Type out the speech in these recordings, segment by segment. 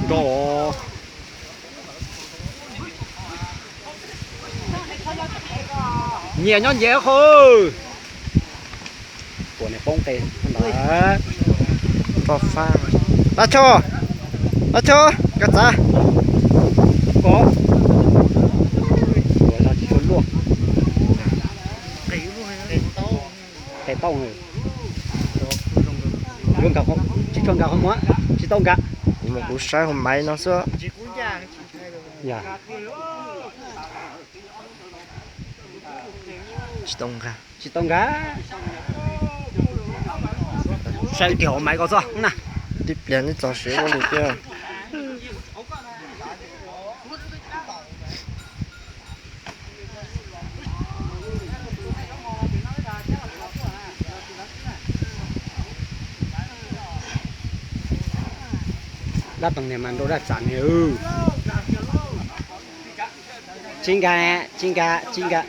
Nrog nyias nyob nce qho. Ua niag poob qe. Dab Choj, Dab Choj, koj txav. Koj tsis tshua luaj. Qe tau. Yuav nkag, tsis tshua nkag qhov muag, tsis tau nkag. Kuv mus kuv saib hauv maiv no xwb. Tsis tau nkag. Tsis tau nkag. Saib kiag hauv maiv ko xwb na. Tib pliag neb txog siav ua li tiag. Dab Toom niag mas nrau dab tsam niag. Tsis nkag, tsis nkag, tsis nkag.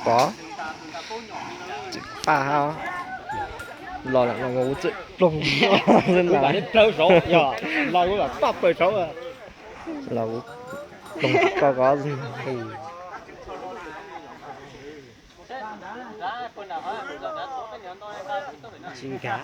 Pov, paj hab, los los kuv txawm ploog xwb na. Los kuv paj plaws saud, los kuv ploog koj kov. Tsis nkag.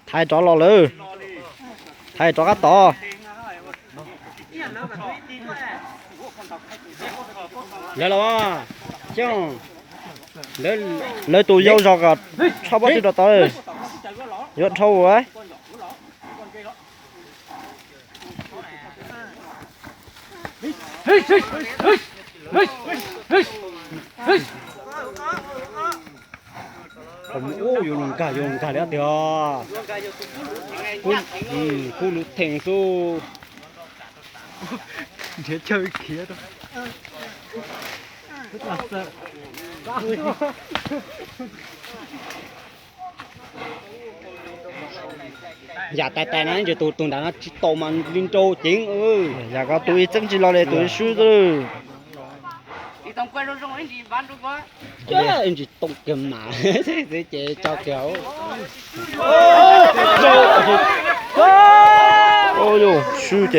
Thaiv rov los lawm. Thaiv rov qab tod. Lawv los, Xyooj, lawv tus yau zog kom rho pob tw rau tod. Yuav dhau. Ub, yuav luag nkag, yuav luag nkag li tiag. Kub lub theem xwb. Nrhiav chaw khiav rau. Yam tais tais no ntsis tus tus nram no tsis tau mas li nrau ceev. Yam ko tus ib txeeb tsis los li tus ib swb xwb. Ib ntsis toom kiag mas xwb ces tso kiag. Swb ces